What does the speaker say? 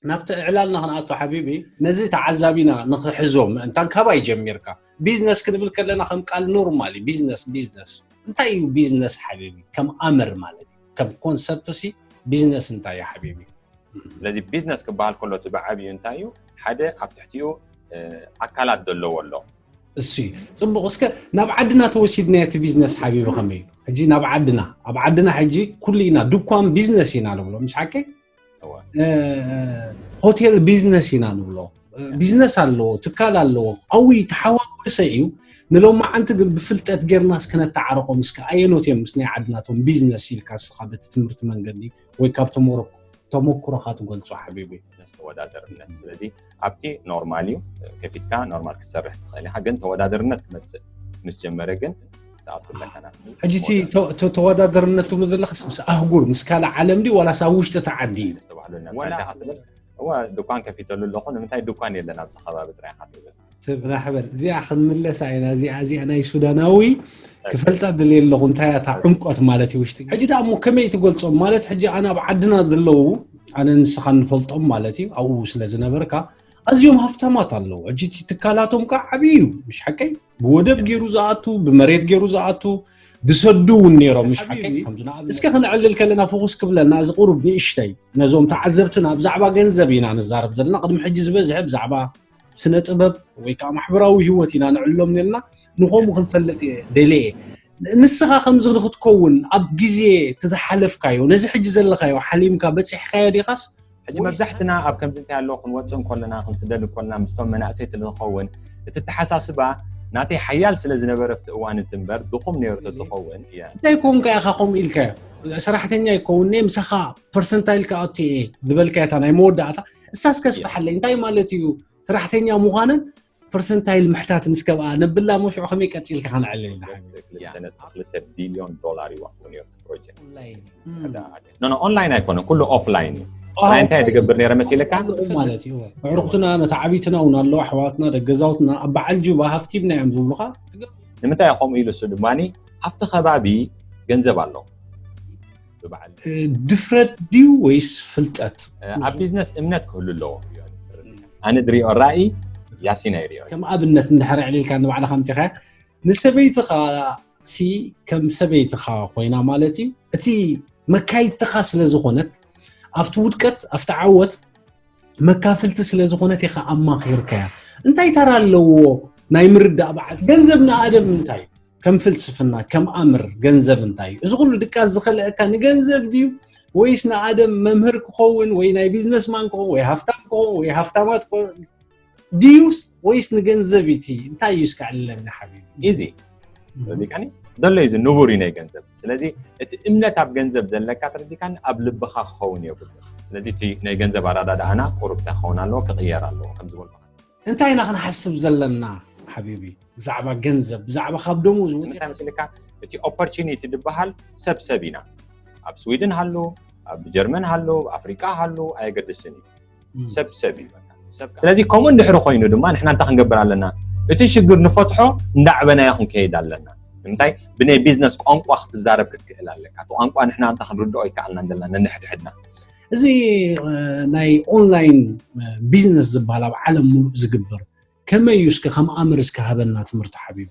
ናብቲ ዕላልና ክንኣቱ ሓቢቢ፣ ነዚ ተዓዛቢና ንኽሕዞ ምእንታን ካባይ ጀሚርካ። ቢዝነስ ክንብል ከለና ከም ቃል ኖርማል እዩ። ቢዝነስ ቢዝነስ እንታይ እዩ? ቢዝነስ ሓቢቢ ከም ኣምር ማለት እዩ፣ ከም ኮንሰፕት ሲ ቢዝነስ እንታይ እዩ ሓቢቢ? ስለዚ ቢዝነስ ክበሃል ከሎ እቲ ብዓብዩ እንታይ እዩ? ሓደ ኣብ ትሕቲኡ ኣካላት ዘለዎ ኣሎ። እሱ እዩ ፅቡቕ። እስከ ናብ ዓድና ተወሲድና እቲ ቢዝነስ ሓቢቢ ከመይ እዩ? ሕጂ ናብ ዓድና ኣብ ዓድና ሕጂ ኩሉ ኢና ድኳን ቢዝነስ ኢና ንብሎ፣ ምሽ ሓቂ? ሆቴል ቢዝነስ ኢና ንብሎ። ቢዝነስ ኣለዎ፣ ትካል ኣለዎ፣ ዓብይ ተሓዋወሰ እዩ። ንሎማዓንቲ ግን ብፍልጠት ጌርናስ ክነተዓረቆም እስከ ኣየኖት እዮም ምስ ናይ ዓድናቶም ቢዝነስ ኢልካ እስኻ በቲ ትምህርቲ መንገዲ ወይ ካብ ተመክሮኻ ትገልጾ ሓቢቢ? ተወዳደርነት። ስለዚ ኣብቲ ኖርማል እዩ፣ ከፊትካ ኖርማል ክትሰርሕ ትኽእል ኢኻ፣ ግን ተወዳደርነት ክመፅእ ምስ ጀመረ ግን ትኣቱ ኣለካ ናብቲ ሕጂ እቲ ተወዳደርነት ትብሎ ዘለኻስ ምስ ኣህጉር ምስ ካልእ ዓለም ድዩ ዋላስ ኣብ ውሽጢ እቲ ዓዲ እዩ? እዋ ድኳን ከፊተሉ ኣለኹ። ንምንታይ ድኳን የለን ኣብዚ ከባቢ ጥራይ ኢኻ ትብል? ትብራሕበል እዚኣ ክንምለሳ ኢና። እዚኣ እዚኣ ናይ ሱዳናዊ ክፈልጣ ድልየ ኣለኹ። እንታይ እያ እታ ዕምቆት ማለት እዩ ውሽጢ? ሕጂ ደኣ እሞ ከመይ ትገልጾም? ማለት ሕጂ ኣነ ኣብ ዓድና ዘለዉ ኣነ ንስኻ ንፈልጦም ማለት እዩ ኣብኡ ስለ ዝነበርካ ኣዝዮም ሃፍታማት ኣለዉ። ሕጂ እቲ ትካላቶም ከዓ ዓብዪ እዩ፣ ምሽ ሓቀይ? ብወደብ ገይሩ ዝኣቱ፣ ብመሬት ገይሩ ዝኣቱ፣ ዝሰዱ እውን ነይሮም፣ ምሽ ሓቀይ? እስከ ክንዕልል ከለና ፎኩስ ክብለና እዚ ቁሩብ ንእሽተይ ነዞም ተዓዘብትና ብዛዕባ ገንዘብ ኢና ንዛረብ ዘለና። ቅድሚ ሕጂ ዝበዝሐ ብዛዕባ ስነ ጥበብ ወይ ከዓ ማሕበራዊ ህይወት ኢና ንዕልሎም ነርና። ንኸምኡ ክንፈልጥ እየ ደልየ። ንስኻ ከምዚ ንክትከውን ኣብ ግዜ እቲ ዝሓለፍካዮ ነዚ ሕጂ ዘለኻዮ ሓሊምካ በፂሕካዮ ዲኻስ? ሕጂ መብዛሕትና ኣብ ከምዚ እንታይ ኣለዎ ክንወፅእ እንከለና ክንስደድ እንከለና ምስቶም መናእሰይ ትልንኸውን እቲ ተሓሳስባ ናተይ ሓያል ስለ ዝነበረ ኣብቲ እዋን እቲ እምበር ድኹም ነይሩ ተትኸውን እየ። እንታይ ኮንካ ኢኻ ከምኡ ኢልካዮ? ሰራሕተኛ ይከውን ምሳኻ ፐርሰንታይል ክኣቱ እየ ዝበልካዮ እታ ናይ መወዳእታ እሳስ ከስፍሓለይ እንታይ ማለት እዩ? ሰራሕተኛ ምዃንን ፐርሰንታይል ምሕታትን እስከ ብኣ ነብላ መሽዑ ከመይ ቀጺልካ ከነዕልል ኢና ሓቢቢ። ክልተ ነጥቢ ክልተ ቢልዮን ዶላር ይዋሕቡ ነይሩ እቲ ፕሮጀክት። ኖ ኖ ኦንላይን ኣይኮነን ኩሉ ኦፍላይን እዩ። ናይ እንታይ ትገብር ነይረ መሲልካ? ማለት እዩ። ኣዕሩኽትና መተዓቢትና እውን ኣለዉ ኣሕዋትና ደገዛውትና ኣብ በዓል ጁባ ሃፍቲምና እዮም ዝብሉኻ። ንምንታይ ከምኡ ኢሉ እሱ ድማ ኣብቲ ከባቢ ገንዘብ ኣሎ። ብበዓል ድፍረት ድዩ ወይስ ፍልጠት? ኣብ ቢዝነስ እምነት ክህሉ ኣለዎ። ኣነ ድሪኦ ራእይ ያሲን ኣይሪኦ። ከም ኣብነት እንድሕር ዕሊልካ ንባዕልኻ ኣምፂኻያ ንሰበይትኻ ሲ ከም ሰበይትኻ ኮይና ማለት እዩ። እቲ መካይድትኻ ስለ ዝኾነት ኣብቲ ውድቀት ኣብቲ ዓወት መካፍልቲ ስለ ዝኾነት ኢኻ ኣማኺርካያ። እንታይ ተራ ኣለዎ ናይ ምርዳእ በዓል ገንዘብ ንኣደም እንታይ እዩ? ከም ፍልስፍና ከም ኣምር ገንዘብ እንታይ እዩ? እዚ ኩሉ ድቃስ ዝኸልአካ ንገንዘብ ድዩ ወይስ ንኣደም መምህር ክኸውን ወይ ናይ ቢዝነስማን ክኸውን ወይ ሃፍታም ክኸውን ወይ ሃፍታማት ድዩስ ወይስ ንገንዘብ እቲ እንታይ እዩ እስከ ዕልለኒ ሓቢቢ? ኢዚ ተረዲካኒ ዘሎ ኢዚ ንቡር እዩ ናይ ገንዘብ። ስለዚ እቲ እምነት ኣብ ገንዘብ ዘለካ ተረዲካኒ ኣብ ልብኻ ክኸውን የብሉ። ስለዚ እቲ ናይ ገንዘብ ኣረዳድኣና ቁሩብ እንታይ ክኸውን ኣለዎ ክቕየር ኣለዎ ከም ዝበልኩ። እንታይ ኢና ክንሓስብ ዘለና ሓቢቢ ብዛዕባ ገንዘብ ብዛዕባ ካብ ደሞዝ እንታይ ወፂእካ? መሲልካ እቲ ኦፖርቹኒቲ ዝበሃል ሰብ ሰብ ኢና። ኣብ ስዊድን ሃሉ ኣብ ጀርመን ሃሉ ኣብ ኣፍሪቃ ሃሉ ኣየገድስን እዩ። ሰብ ሰብ እዩ በቃ። ሰብ ከኣ ስለዚ ከምኡ እንድሕሪ ኮይኑ ድማ ንሕና እንታይ ክንገብር ኣለና? እቲ ሽግር ንፈትሖ እንዳዕበናዮ ክንከይድ ኣለና። ንምንታይ? ብናይ ቢዝነስ ቋንቋ ክትዛረብ ክትክእል ኣለካ። እቲ ቋንቋ ንሕና እንታ ክንርድኦ ይከኣልና እንደልና ነንሕድሕድና። እዚ ናይ ኦንላይን ቢዝነስ ዝበሃል ኣብ ዓለም ሙሉእ ዝግበር ከመይ እዩ? እስከ ከም ኣምር እስከ ሃበና ትምህርቲ ሓቢቢ።